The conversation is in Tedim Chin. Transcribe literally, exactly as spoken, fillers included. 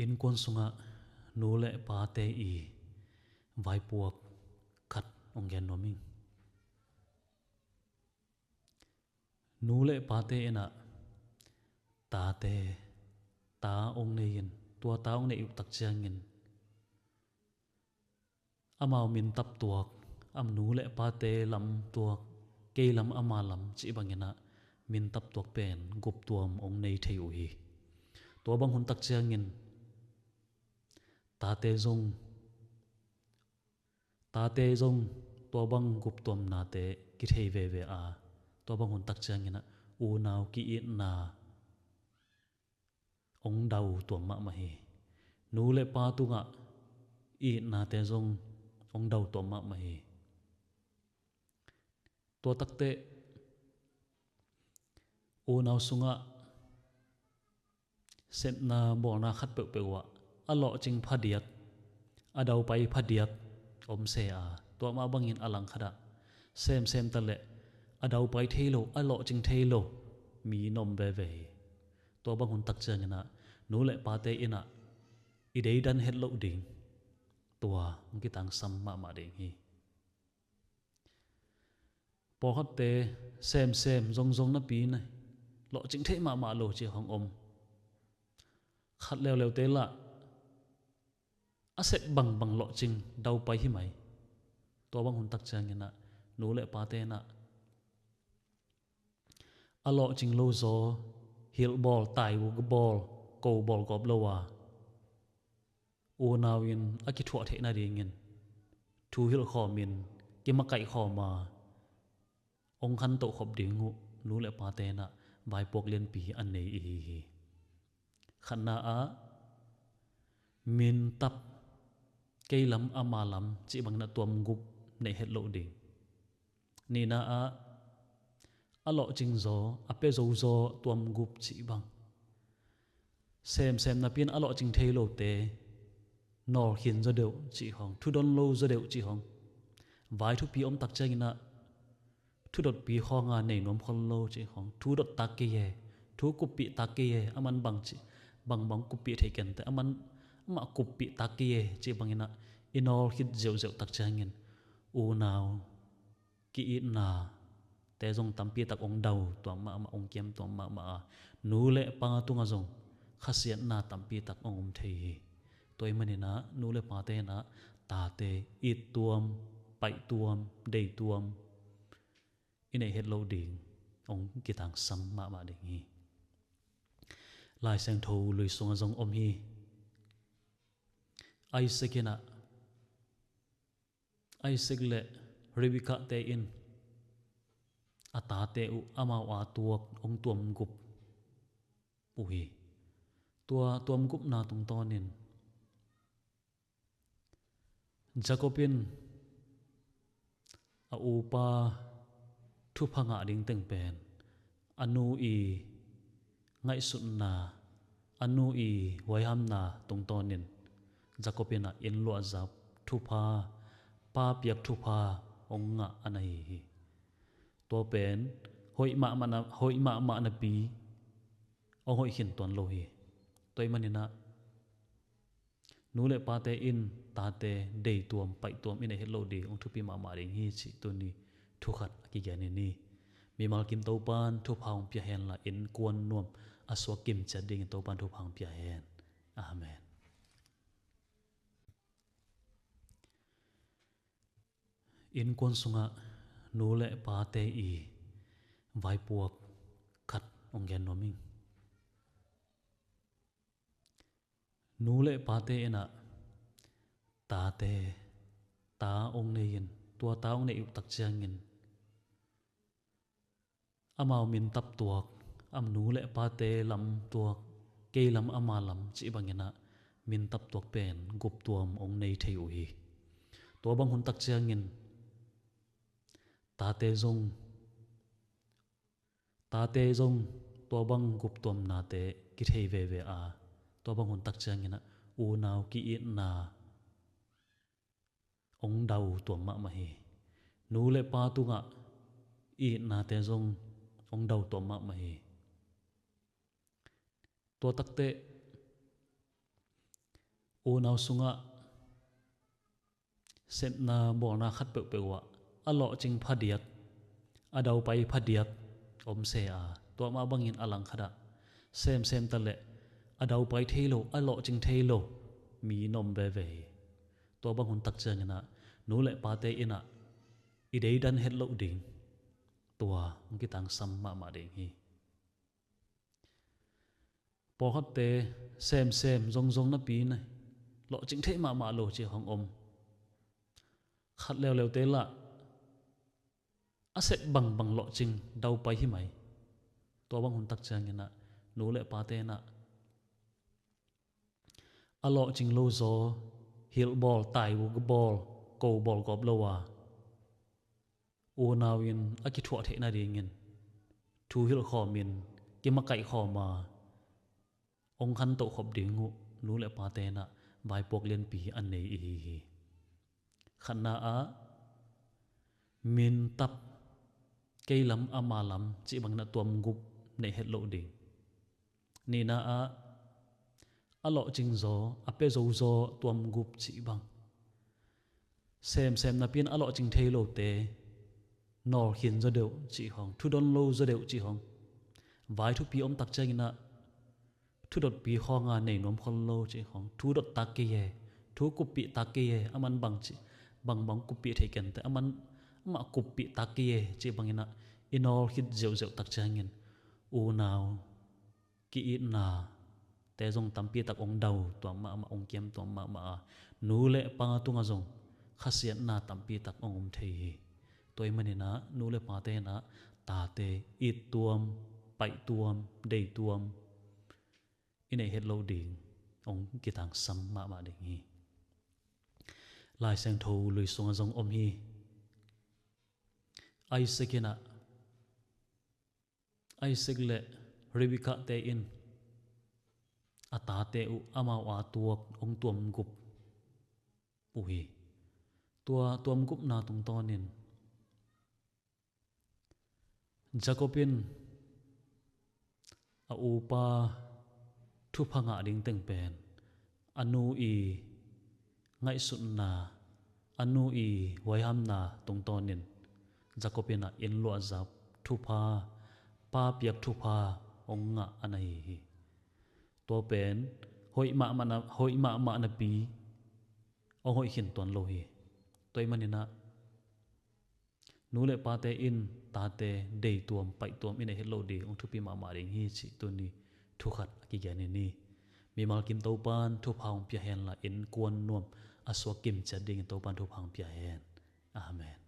Innkuan sungah nu le pate i vaipuak khat hong gen nuam ing. Nu le pate in ah tate, ta hong nei in, tua ta hong neih uh tak ciangin amau min taptuak, am nu le pate lam tuak, kei lam ama lam cih bangin ah min taptuak pen guptuam hong nei thei uh hi. Tua bang hun tak ciangin tate zong, tate zong tua bang guptuamnate kithei veve a, tua bang hun tak ciangin ah unau ki-itna hong dau tuam mahmah hi. Nu le pa tungah itnate zong hong dau tuam mahmah hi. Tua takteh unau sungah sepna bawlna khat peuhpeuh ah a lawhcing phadiak, a daupai phadiak om se a, tua mah bangin a langkhat ah semsem taleh a daupai thei lo, a lawhcing thei lo mi na om veve hi. Tua bang hun tak ciangin ah nu le pate in ah i deidan het loh ding, tua hong kitangsam mahmah ding hi. Pawlkhatte semsem zongzong napi na lawhcing theih mahmah lo ci hong om. Khat leuleute lah a sep bangbang lawhcing daupai hi mai. Tua bang hun tak ciangin ah nu le pate in ah a lawhcing lo zaw hilhbawl, taibawl, ko bawl gawp lo a, unau in a kithuah theih nadingin thu hilhkhawmin kimakaih khawm a, hong khantoh khop ding uh nu le pate in ah vaipuak lianpi a nei ihi hi. Khatna ah min tap, kei lam ama lam cih bangin ah tuam gup neih het loh ding. Nihna ah a lawhcing zaw, a pia zo zaw tuam gup cih bang. Semsem napi in a lawhcing thei lote nawl khin zaw deuh cih hong, thudon lo zaw deuh cih hong. Vai thupi om tak ciangin ah thudotpi khawng a nei nuam khol lo cih hong. Thu dot tak kei e, thu kuppih tak kei e, a man bang cih, bangbang kuppih thei kenteh, a man amah kuppih tak kei e cih bangin ah i nawl khit ziauziau tak ciangin unau ki-itnate zong tampitak hong dau tuam mahmah, hong kiam tuam mahmah a, nu le pa tungah zong khasiatna tampitak hong om thei hi. Tua ahih manin ah nu le pate in ah tate ittuam, paihtuam, deituam i neih het loh ding hong kitangsam mahmah ding hi. Lai Siangtho Lui sungah zong om hi. Isaac in ah, Isaac le Rebekah te in a tate uh amau a tuak hong tuamgup uh hi. Tua tuamgupna tungtawnin Jacob in a upa thupha ngah ding teng pen a nu i ngaihsutna, a nu i huaihamna tungtawnin Jacob in a inn luahzap thupha, pa piak thupha hong ngah a na hi hi. Tua pen hoih mahmah na, hoih mahmah napi hong hoih khin tuan lo hi. Tua ahih manin ah nu le pate in tate deituam, paihtuam i neih het loh ding hong thupi mahmah ding hi cih tuni thukhat a kigen hi ni. Mimal kim Topan thupha hong pia hen la, innkuan nuam a suak kim ciat dingin Topan thupha hong pia hen. Amen. Innkuan sungah nu le pate i vaipuak khat hong gen nuam ing. Nu le pate in ah tate, ta hong nei in, tua ta hong neih uh tak ciangin amau min tap tuak, am nu le pate lam tuak, kei lam ama lam cih bangin ah min tap tuak pen guptuam hong nei thei uh hi. Tua bang hun tak ciangin tate zong, tate zong tua bang guptuamnate kithei veve a, tua bang hun tak ciangin ah unau ki-itna hong dau tuam mahmah hi. Nu le pa tungah itnate zong hong dau tuam mahmah hi. Tua takteh Unau sungah sepna bawlna khat peuhpeuh ah a lawhcing phadiak, a daupai phadiak om se a, tua mah bangin a langkhat ah semsem ta leh a daupai thei lo, a lawhcing thei lo mi na om veve hi. Tua bang hun tak ciangin ah nu le pate in ah i deidan het loh ding, tua hong kitangsam mahmah ding hi. Pawlkhatte semsem zongzong napi in lawhcing thei mahmah lo ci hong om. Khat leuleute lah a sep bangbang lawhcing daupai hi mai. Tua bang hun tak ciangin ah nu le pate in ah a lawhcing lo zaw, hilh bawl, tai bawl, ko bawl gawp lo a, unau in a kithuah theih nadingin thu hilh khawmin kimakaih khawm a, hong khantoh khop ding uh nu le pate in ah vaipuak lianpi a nei i hi hi. Khatna ah min tap, kei lam ama lam cih bangin ah tuamgup neih het loh ding. Nihna ah a lawhcing zaw, a pia zo zaw tuamgup cih bang. Semsem napi in a lawhcing thei lote nawlkhin zaw deuh cih hong, thudon lo zaw deuh cih hong. Vai thupi om tak ciangin ah thudotpi khawng a nei nuam khol lo cih hong, thu dot tak kei e, thu kuppih tak kei e, a man bang cih, bangbang kuppih thei kei inteh, a man amah kuppih tak kei e cih bangin ah i nawlkhit ziauziau tak ciangin unau ki-itnate zong tampi tak hong dau tuam mahmah, hong kiam tuam mahmah a, nu le pa tungah zong khasiatna tampi tak hong om thei hi. Tua ahih manin ah nu le pate in ah tate it tuam, paih tuam, dei tuam i neih het loh ding hong kitangsam mahmah ding hi. Lai Siangtho Lui sungah zong om hi. Isaac in ah, Isaac le Rebekah te in a tate uh amau a tuak hong tuamgup uh hi. Tua tuamgupna tungtawnin Jacob in a upa thupha ngah ding teng pen a nu i ngaihsutna, a nu i huaihamna tungtawnin Jacob in ah inn luahzap thupha, pa piak thupha hong ngah a na hi hi. Tua pen hoih mahmah na, hoih mahmah napi hong hoih khin tuan lo hi. Tua ahih manin ah nu le pate in tate dei tuam, paih tuam i neih het loh ding hong thupi mahmah ding hi cih tuni thu khat a kigen hi ni. Mimal kim Topan thupha hong pia hen la, innkuan nuam a suak kim ciat dingin Topan thupha hong pia hen. Amen.